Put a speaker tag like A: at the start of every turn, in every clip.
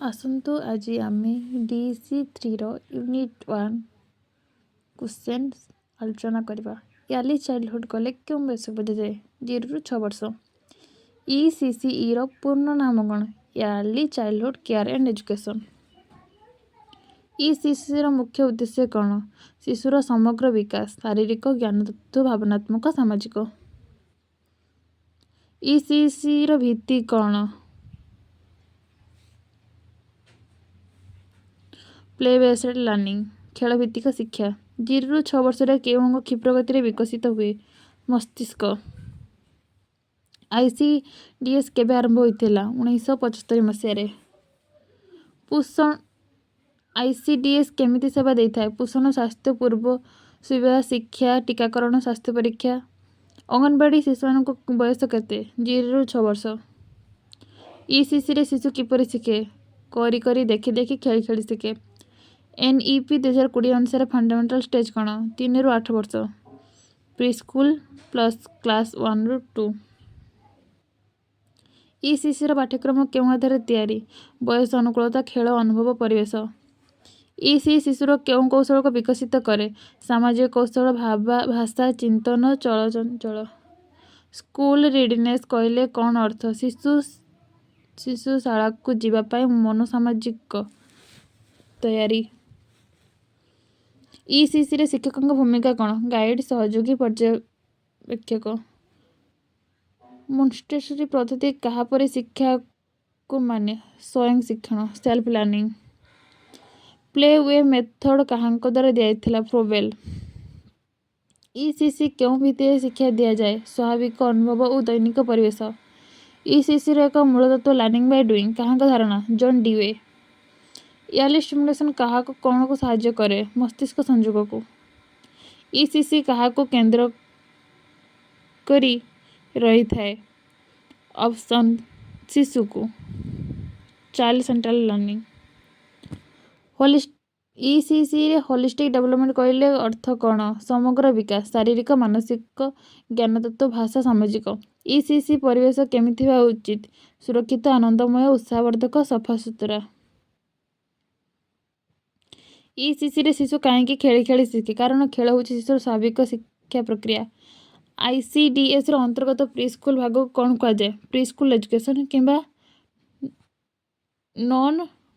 A: ଆସନ୍ତୁ ଆଜି ଆମେ DEC 3ର ୟୁନିଟ୍ 1 କ୍ୱେଶ୍ଚନ୍ ଆଲୋଚନା କରିବା। ୟାର୍ଲି ଚାଇଲ୍ଡହୁଡ଼୍ କହିଲେ କେଉଁ ବୟସ ବୁଝାଯାଏ? 0ରୁ 6 ବର୍ଷ। ଇସିସିଇର ପୂର୍ଣ୍ଣ ନାମ କ'ଣ? Early Childhood Care and Education. ଇସିସିର ମୁଖ୍ୟ ଉଦ୍ଦେଶ୍ୟ କ'ଣ? ଶିଶୁର ସମଗ୍ର ବିକାଶ, ଶାରୀରିକ, ଜ୍ଞାନତତ୍ତ୍ୱ, ଭାବନାତ୍ମକ, ସାମାଜିକ। ଇସିସିର ଭିତ୍ତି କ'ଣ? ପ୍ଲେ ବେସ୍ଡ ଲର୍ଣ୍ଣିଂ, ଖେଳ ଭିତ୍ତିକ ଶିକ୍ଷା। 0ରୁ 6 ବର୍ଷରେ କେଉଁ ଅଙ୍ଗ କ୍ଷିପ୍ର ଗତିରେ ବିକଶିତ ହୁଏ? ମସ୍ତିଷ୍କ। ଆଇସିଡିଏସ୍ କେବେ ଆରମ୍ଭ ହୋଇଥିଲା? 1975 ମସିହାରେ। ପୋଷଣ। ଆଇସିଡିଏସ୍ କେମିତି ସେବା ଦେଇଥାଏ? ପୋଷଣ, ସ୍ୱାସ୍ଥ୍ୟ, ପୂର୍ବ ସୁବିଧା, ଶିକ୍ଷା, ଟୀକାକରଣ, ସ୍ୱାସ୍ଥ୍ୟ ପରୀକ୍ଷା। ଅଙ୍ଗନବାଡ଼ି ଶିଶୁମାନଙ୍କ ବୟସ କେତେ? 0ରୁ 6 ବର୍ଷ। ଇସିସିରେ ଶିଶୁ କିପରି ଶିଖେ? କରି କରି, ଦେଖି ଦେଖି, ଖେଳି ଖେଳି ଶିଖେ। ଏନ୍ଇପି 2020 ଅନୁସାରେ ଫଣ୍ଡାମେଣ୍ଟାଲ ଷ୍ଟେଜ୍ କ'ଣ? 3ରୁ 8 ବର୍ଷ, ପ୍ରି ସ୍କୁଲ ପ୍ଲସ୍ କ୍ଲାସ୍ 1ରୁ 2। ଇସିସିର ପାଠ୍ୟକ୍ରମ କେଉଁ ଆଧାରରେ ତିଆରି? ବୟସ ଅନୁକୂଳତା, ଖେଳ, ଅନୁଭବ, ପରିବେଶ। ଇସି ଶିଶୁର କେଉଁ କୌଶଳକୁ ବିକଶିତ କରେ? ସାମାଜିକ କୌଶଳ, ଭାଷା, ଚିନ୍ତନ, ଚଳଚଞ୍ଚଳ। ସ୍କୁଲ ରେଡିନେସ୍ କହିଲେ କ'ଣ ଅର୍ଥ? ଶିଶୁ ଶିଶୁ ଶାଳାକୁ ଯିବା ପାଇଁ ମନୋସାମାଜିକ ତୟାରୀ। ଇସିସିରେ ଶିକ୍ଷକଙ୍କ ଭୂମିକା କ'ଣ? ଗାଇଡ଼, ସହଯୋଗୀ, ପର୍ଯ୍ୟବେକ୍ଷକ। ମଣ୍ଟେସରୀ ପଦ୍ଧତି କାହାପରି ଶିକ୍ଷାକୁ ମାନେ? ସ୍ୱୟଂ ଶିକ୍ଷଣ, self learning. Play we method କାହାଙ୍କ ଦ୍ୱାରା ଦିଆଯାଇଥିଲା? ଫ୍ରୋବେଲ। ଇସିସି କେଉଁ ଭିତ୍ତିରେ ଶିକ୍ଷା ଦିଆଯାଏ? ସ୍ୱାଭାବିକ ଅନୁଭବ ଓ ଦୈନିକ ପରିବେଶ। ଇସିସିର ଏକ ମୂଳ ତତ୍ତ୍ୱ ଲର୍ଣ୍ଣିଂ ବାଇ ଡୁଇଂ କାହାଙ୍କ ଧାରଣା? ଜନ୍ ଡିୱେ। ୟାର୍ଲି ଷ୍ଟିମୁଲେସନ୍ କାହାକୁ କ'ଣକୁ ସାହାଯ୍ୟ କରେ? ମସ୍ତିଷ୍କ ସଂଯୋଗକୁ। ଇସିସି କାହାକୁ କେନ୍ଦ୍ର କରି ରହିଥାଏ? ଅପସନ୍ ଶିଶୁକୁ, ଚାଇଲ୍ଡ ସେଣ୍ଟ୍ରାଲ ଲର୍ଣ୍ଣିଂ। ଇସିସିରେ ହୋଲିଷ୍ଟିକ୍ ଡେଭଲପମେଣ୍ଟ କହିଲେ ଅର୍ଥ କ'ଣ? ସମଗ୍ର ବିକାଶ, ଶାରୀରିକ, ମାନସିକ, ଜ୍ଞାନତତ୍ତ୍ୱ, ଭାଷା, ସାମାଜିକ। ଇସିସି ପରିବେଶ କେମିତି ହେବା ଉଚିତ? ସୁରକ୍ଷିତ, ଆନନ୍ଦମୟ, ଉତ୍ସାହବର୍ଦ୍ଧକ, ସଫାସୁତୁରା। ଇସିସିରେ ଶିଶୁ କାହିଁକି ଖେଳି ଖେଳି ଶିଖେ? କାରଣ ଖେଳ ହେଉଛି ଶିଶୁର ସ୍ୱାଭାବିକ ଶିକ୍ଷା ପ୍ରକ୍ରିୟା। ଆଇସିଡିଏସ୍ର ଅନ୍ତର୍ଗତ ପ୍ରି ସ୍କୁଲ ଭାଗକୁ କ'ଣ କୁହାଯାଏ? ପ୍ରି ସ୍କୁଲ ଏଜୁକେସନ୍ କିମ୍ବା non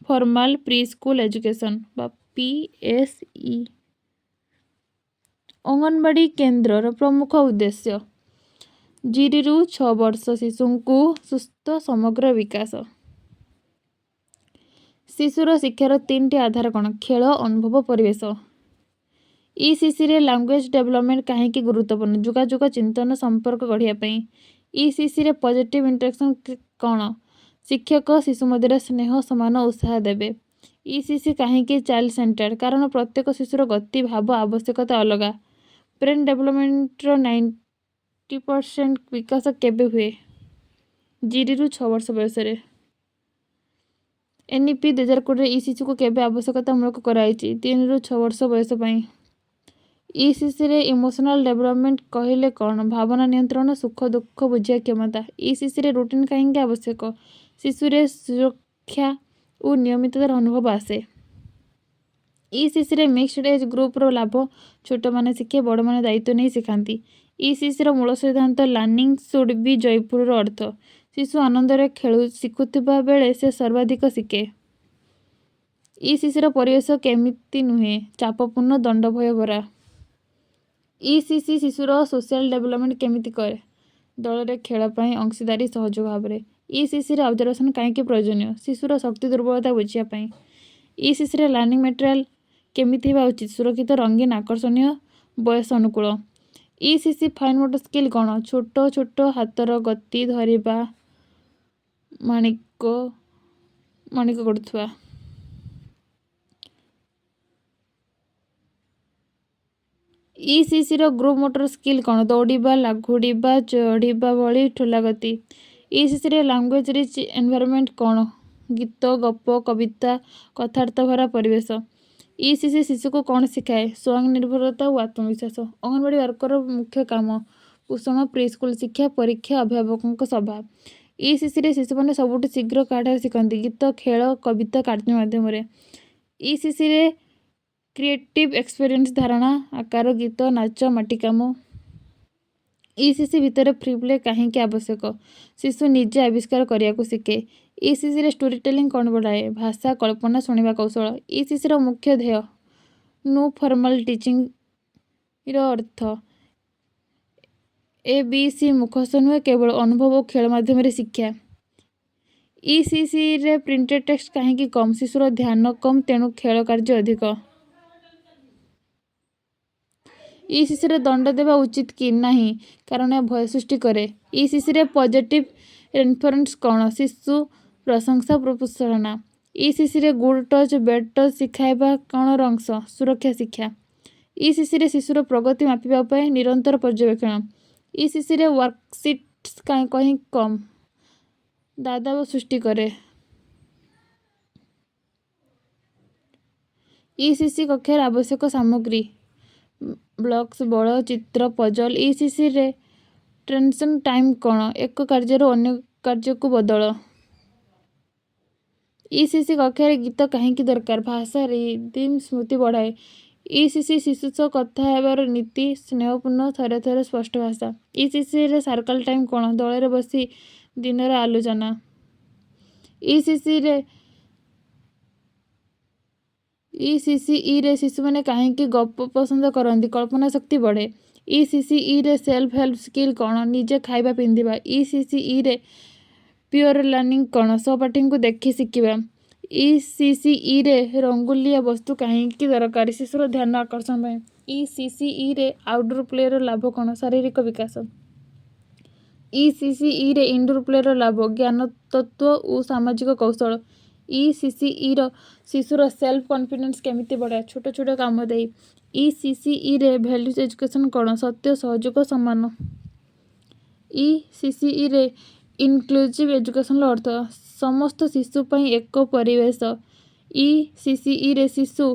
A: formal pre school education ବା ପିଏସ୍ଇ। ଅଙ୍ଗନବାଡ଼ି କେନ୍ଦ୍ରର ପ୍ରମୁଖ ଉଦ୍ଦେଶ୍ୟ? 0ରୁ 6 ବର୍ଷ ଶିଶୁଙ୍କୁ ସୁସ୍ଥ ସମଗ୍ର ବିକାଶ। ଶିଶୁର ଶିକ୍ଷାର ତିନିଟି ଆଧାର କ'ଣ? ଖେଳ, ଅନୁଭବ, ପରିବେଶ। ଇସିସିରେ ଲାଙ୍ଗୁଏଜ ଡେଭଲପମେଣ୍ଟ କାହିଁକି ଗୁରୁତ୍ୱପୂର୍ଣ୍ଣ? ଯୋଗାଯୋଗ, ଚିନ୍ତନ, ସମ୍ପର୍କ ଗଢ଼ିବା ପାଇଁ। ଇସିସିରେ ପଜିଟିଭ୍ ଇଣ୍ଟରାକ୍ସନ୍ କ'ଣ? ଶିକ୍ଷକ ଶିଶୁ ମଧ୍ୟରେ ସ୍ନେହ, ସମାନ, ଉତ୍ସାହ ଦେବେ। ଇସିସି କାହିଁକି ଚାଇଲ୍ଡ ସେଣ୍ଟର୍ଡ? କାରଣ ପ୍ରତ୍ୟେକ ଶିଶୁର ଗତି, ଭାବ, ଆବଶ୍ୟକତା ଅଲଗା। ବ୍ରେନ୍ ଡେଭଲପମେଣ୍ଟର 90% ବିକାଶ କେବେ ହୁଏ? 0ରୁ 6 ବର୍ଷ ବୟସରେ। ଏନ୍ଇପି 2020ରେ ଇସିସିକୁ କେବେ ଆବଶ୍ୟକତାମୂଳକ କରାଯାଇଛି? 3ରୁ 6 ବର୍ଷ ବୟସ ପାଇଁ। ଇସିସିରେ ଇମୋସନାଲ୍ ଡେଭଲପମେଣ୍ଟ କହିଲେ କ'ଣ? ଭାବନା ନିୟନ୍ତ୍ରଣ, ସୁଖ ଦୁଃଖ ବୁଝିବା କ୍ଷମତା। ଇସିସିରେ ରୁଟିନ୍ କାହିଁକି ଆବଶ୍ୟକ? ଶିଶୁରେ ସୁରକ୍ଷା ଓ ନିୟମିତତାର ଅନୁଭବ ଆସେ। ଇସିସିରେ ମିକ୍ସଡ ଏଜ୍ ଗ୍ରୁପର ଲାଭ? ଛୋଟମାନେ ଶିଖେ, ବଡ଼ମାନେ ଦାୟିତ୍ୱ ନେଇ ଶିଖାନ୍ତି। ଇସିସିର ମୂଳ ସିଦ୍ଧାନ୍ତ ଲର୍ଣ୍ଣିଂ should be ଜୟଫୁଲର ଅର୍ଥ? ଶିଶୁ ଆନନ୍ଦରେ ଖେଳୁ ଶିଖୁଥିବା ବେଳେ ସେ ସର୍ବାଧିକ ଶିଖେ। ଇସିସିର ପରିବେଶ କେମିତି ନୁହେଁ? ଚାପପୂର୍ଣ୍ଣ, ଦଣ୍ଡ ଭୟ ଭରା। ଇସିସି ଶିଶୁର ସୋସିଆଲ ଡେଭଲପମେଣ୍ଟ କେମିତି କରେ? ଦଳରେ ଖେଳ ପାଇଁ ଅଂଶୀଦାରୀ, ସହଯୋଗ ଭାବରେ। ଇସିସିରେ ଅବଜରଭେସନ୍ କାହିଁକି ପ୍ରୟୋଜନୀୟ? ଶିଶୁର ଶକ୍ତି, ଦୁର୍ବଳତା ବୁଝିବା ପାଇଁ। ଇସିସିରେ ଲର୍ଣ୍ଣିଂ ମେଟେରିଆଲ କେମିତି ହେବା ଉଚିତ? ସୁରକ୍ଷିତ, ରଙ୍ଗୀନ, ଆକର୍ଷଣୀୟ, ବୟସ ଅନୁକୂଳ। ଇସିସି ଫାଇନ୍ ମୋଟର ସ୍କିଲ୍ କ'ଣ? ଛୋଟ ଛୋଟ ହାତର ଗତି, ଧରିବା, ମାଣିକ ମାଣିକ ଗଢ଼ୁଥିବା। ଇସିସିର ଗ୍ରୁପ୍ ମୋଟର ସ୍କିଲ୍ କ'ଣ? ଦୌଡ଼ିବା, ଲାଘୁଡ଼ିବା, ଚଢ଼ିବା ଭଳି ଠୋଲା ଗତି। ଇସିସିରେ ଲାଙ୍ଗୁଏଜ ରିଚ୍ ଏନଭାଇରନମେଣ୍ଟ କ'ଣ? ଗୀତ, ଗପ, କବିତା, କଥାବାର୍ତ୍ତା ଭରା ପରିବେଶ। ଇସିସି ଶିଶୁକୁ କ'ଣ ଶିଖାଏ? ସ୍ୱୟଂ ନିର୍ଭରତା ଓ ଆତ୍ମବିଶ୍ୱାସ। ଅଙ୍ଗନବାଡ଼ି ୱାର୍କର ମୁଖ୍ୟ କାମ? ପୋଷଣ, ପ୍ରି ସ୍କୁଲ ଶିକ୍ଷା, ପରୀକ୍ଷା, ଅଭିଭାବକଙ୍କ ସଭା। ଇସିସିରେ ଶିଶୁମାନେ ସବୁଠୁ ଶୀଘ୍ର କାହାଠାରୁ ଶିଖନ୍ତି? ଗୀତ, ଖେଳ, କବିତା, କାର୍ଯ୍ୟ ମାଧ୍ୟମରେ। ଇସିସିରେ କ୍ରିଏଟିଭ୍ ଏକ୍ସପେରିଏନ୍ସ ଧାରଣା, ଆକାର, ଗୀତ, ନାଚ, ମାଟି କାମ। ଇସିସି ଭିତରେ ଫ୍ରି ପ୍ଲେ କାହିଁକି ଆବଶ୍ୟକ? ଶିଶୁ ନିଜେ ଆବିଷ୍କାର କରିବାକୁ ଶିଖେ। ଇସିସିରେ ଷ୍ଟୋରି ଟେଲିଂ କ'ଣ ବଢ଼ାଏ? ଭାଷା, କଳ୍ପନା, ଶୁଣିବା କୌଶଳ। ଇସିସିର ମୁଖ୍ୟ ଧ୍ୟେୟ? ନୋ ଫର୍ମାଲ ଟିଚିଂର ଅର୍ଥ? ଏ ବି ସି ମୁଖସ୍ଥ ନୁହେଁ, କେବଳ ଅନୁଭବ ଓ ଖେଳ ମାଧ୍ୟମରେ ଶିକ୍ଷା। ଇସିସିରେ ପ୍ରିଣ୍ଟେଡ୍ ଟେକ୍ସଟ କାହିଁକି କମ୍? ଶିଶୁର ଧ୍ୟାନ କମ୍, ତେଣୁ ଖେଳ କାର୍ଯ୍ୟ ଅଧିକ। ଇସିସିରେ ଦଣ୍ଡ ଦେବା ଉଚିତ କି? ନାହିଁ, କାରଣ ଏହା ଭୟ ସୃଷ୍ଟି କରେ। ଇସିସିରେ ପଜିଟିଭ୍ ରିଇନଫୋର୍ସମେଣ୍ଟ କ'ଣ? ଶିଶୁ ପ୍ରଶଂସା, ପ୍ରୋତ୍ସାହନ। ଇସିସିରେ ଗୁଡ୍ ଟଚ୍, ବ୍ୟାଡ୍ ଟଚ୍ ଶିଖାଇବା କ'ଣର ଅଂଶ? ସୁରକ୍ଷା ଶିକ୍ଷା। ଇସିସିରେ ଶିଶୁର ପ୍ରଗତି ମାପିବା ଉପାୟ? ନିରନ୍ତର ପର୍ଯ୍ୟବେକ୍ଷଣ। ଇସିସିରେ ୱାର୍କସିଟ୍ସ କାହିଁକି କମ୍? ଦାଦାବ ସୃଷ୍ଟି କରେ। ଇସିସି କକ୍ଷାରେ ଆବଶ୍ୟକ ସାମଗ୍ରୀ? ବ୍ଲକ୍ସ, ବଳ, ଚିତ୍ର, ପଜଲ୍। ଇସିସିରେ ଟ୍ରାନ୍ସିସନ୍ ଟାଇମ୍ କ'ଣ? ଏକ କାର୍ଯ୍ୟରୁ ଅନ୍ୟ କାର୍ଯ୍ୟକୁ ବଦଳ। ଇସିସି କକ୍ଷାରେ ଗୀତ କାହିଁକି ଦରକାର? ଭାଷା, ରିଦିମ୍, ସ୍ମୃତି ବଢ଼ାଏ। ଇସିସି ଶିଶୁ ସହ କଥା ହେବାର ନୀତି? ସ୍ନେହପୂର୍ଣ୍ଣ, ଥରେ ଥରେ, ସ୍ପଷ୍ଟ ଭାଷା। ଇସିସିରେ ସାର୍କଲ୍ ଟାଇମ୍ କ'ଣ? ଦଳରେ ବସି ଦିନର ଆଲୋଚନା। ଇସିସିରେ ଇସିସିଇରେ ଶିଶୁମାନେ କାହିଁକି ଗପ ପସନ୍ଦ କରନ୍ତି? କଳ୍ପନା ଶକ୍ତି ବଢ଼େ। ଇସିସିଇରେ ସେଲ୍ଫ ହେଲ୍ପ ସ୍କିଲ୍ କ'ଣ? ନିଜେ ଖାଇବା, ପିନ୍ଧିବା। ଇସିସିଇରେ ପିଅର ଲର୍ଣ୍ଣିଂ କ'ଣ? ସହପାଠୀଙ୍କୁ ଦେଖି ଶିଖିବା। ଇସିସିଇରେ ରଙ୍ଗୋଲିଆ ବସ୍ତୁ କାହିଁକି ଦରକାର? ଶିଶୁର ଧ୍ୟାନ ଆକର୍ଷଣ ପାଇଁ। ଇସିସିଇରେ ଆଉଟଡୋର ପ୍ଲେର ଲାଭ କ'ଣ? ଶାରୀରିକ ବିକାଶ। ଇସିସିଇରେ ଇନଡୋର ପ୍ଲେର ଲାଭ? ଜ୍ଞାନତତ୍ତ୍ୱ ଓ ସାମାଜିକ କୌଶଳ। ଇସିସିଇର ଶିଶୁର ସେଲ୍ଫ କନଫିଡେନ୍ସ କେମିତି ବଢ଼ାଏ? ଛୋଟ ଛୋଟ କାମ ଦେଇ। ଇସିସିଇରେ ଭ୍ୟାଲ୍ୟୁଜ୍ ଏଜୁକେସନ୍ କ'ଣ? ସତ୍ୟ, ସହଯୋଗ, ସମ୍ମାନ। ଇସିସିଇରେ ଇନକ୍ଲୁଜିଭ୍ ଏଜୁକେସନ୍ର ଅର୍ଥ? ସମସ୍ତ ଶିଶୁ ପାଇଁ ଏକ ପରିବେଶ। ଇସିସିଇରେ ଶିଶୁ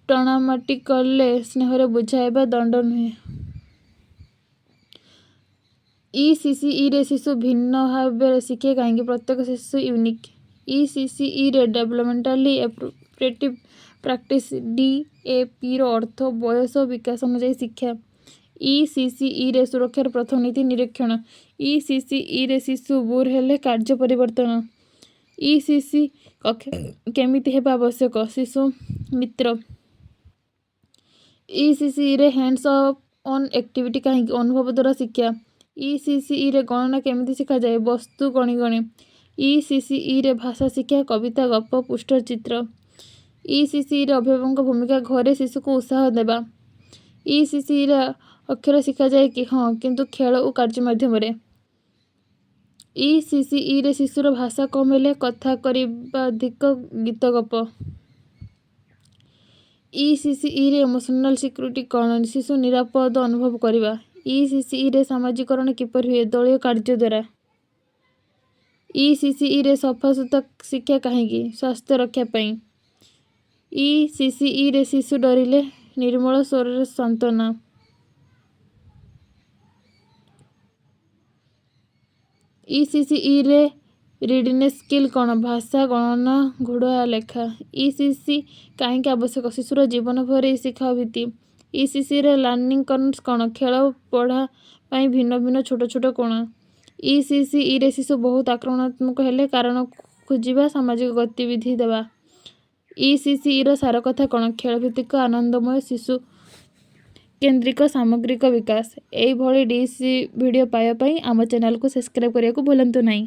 A: ଟଣାମାଟି କଲେ ସ୍ନେହରେ ବୁଝାଇବା, ଦଣ୍ଡ ନୁହେଁ। ଇସିସିଇରେ ଶିଶୁ ଭିନ୍ନ ଭାବରେ ଶିଖେ କାହିଁକି? ପ୍ରତ୍ୟେକ ଶିଶୁ ୟୁନିକ୍। ଇସିସିଇରେ ଡେଭଲପମେଣ୍ଟାଲି ଆପ୍ରୋପ୍ରିଏଟ୍ ପ୍ରାକ୍ଟିସ୍ ଡିଏପିର ଅର୍ଥ? ବୟସ ଓ ବିକାଶ ଅନୁଯାୟୀ ଶିକ୍ଷା। ଇସିସିଇରେ ସୁରକ୍ଷାର ପ୍ରଥମ ନୀତି? ନିରୀକ୍ଷଣ। ଇସିସିଇରେ ଶିଶୁ ବୋର୍ ହେଲେ କାର୍ଯ୍ୟ ପରିବର୍ତ୍ତନ। ଇସିସି କକ୍ଷ କେମିତି ହେବା ଆବଶ୍ୟକ? ଶିଶୁ ମିତ୍ର। ଇସିସିଇରେ ହ୍ୟାଣ୍ଡସ୍ ଅନ୍ ଆକ୍ଟିଭିଟି କାହିଁକି? ଅନୁଭବ ଦ୍ୱାରା ଶିକ୍ଷା। ଇସିସିଇରେ ଗଣନା କେମିତି ଶିଖାଯାଏ? ବସ୍ତୁ ଗଣି ଗଣି। ଇସିସିଇରେ ଭାଷା ଶିକ୍ଷା? କବିତା, ଗପ, ପୋଷ୍ଟର ଚିତ୍ର। ଇସିସିଇରେ ଅଭିଭାବକଙ୍କ ଭୂମିକା? ଘରେ ଶିଶୁକୁ ଉତ୍ସାହ ଦେବା। ଇସିସିଇରେ ଅକ୍ଷର ଶିଖାଯାଏ କି? ହଁ, କିନ୍ତୁ ଖେଳ ଓ କାର୍ଯ୍ୟ ମାଧ୍ୟମରେ। ଇସିସିଇରେ ଶିଶୁର ଭାଷା କମ୍ ହେଲେ କଥା କରିବା ଅଧିକ, ଗୀତ, ଗପ। ଇସିସିଇରେ ଇମୋସନାଲ୍ ସିକ୍ୟୁରିଟି କ'ଣ? ଶିଶୁ ନିରାପଦ ଅନୁଭବ କରିବା। ଇସିସିଇରେ ସାମାଜିକରଣ କିପରି ହୁଏ? ଦଳୀୟ କାର୍ଯ୍ୟ ଦ୍ୱାରା। ଇସିସିଇରେ ସଫାସୁତା ଶିକ୍ଷା କାହିଁକି? ସ୍ୱାସ୍ଥ୍ୟ ରକ୍ଷା ପାଇଁ। ଇସିସିଇରେ ଶିଶୁ ଡରିଲେ ନିର୍ମଳ ସ୍ୱରରେ ସାନ୍ତ୍ୱନା। ଇସିସିଇରେ ରିଡିନେସ୍ ସ୍କିଲ୍ କ'ଣ? ଭାଷା, ଗଣନା, ଘୋଡ଼ା ଲେଖା। ଇସିସି କାହିଁକି ଆବଶ୍ୟକ? ଶିଶୁର ଜୀବନଭରି ଶିଖା ଭିତ୍ତି। ଇସିସିରେ ଲର୍ଣ୍ଣିଂ କର୍ଣ୍ଣର୍ସ କ'ଣ? ଖେଳ, ପଢ଼ା ପାଇଁ ଭିନ୍ନ ଭିନ୍ନ ଛୋଟ ଛୋଟ କୋଣ। ଇସିସିଇରେ ଶିଶୁ ବହୁତ ଆକ୍ରମଣାତ୍ମକ ହେଲେ କାରଣ ଖୋଜିବା, ସାମାଜିକ ଗତିବିଧି ଦେବା। ଇସିସିଇର ସାରକଥା କ'ଣ? ଖେଳଭିତ୍ତିକ, ଆନନ୍ଦମୟ, ଶିଶୁ କେନ୍ଦ୍ରିକ ସାମଗ୍ରିକ ବିକାଶ। ଏଇଭଳି ଡିସି ଭିଡ଼ିଓ ପାଇବା ପାଇଁ ଆମ ଚ୍ୟାନେଲକୁ ସବସ୍କ୍ରାଇବ୍ କରିବାକୁ ଭୁଲନ୍ତୁ ନାହିଁ।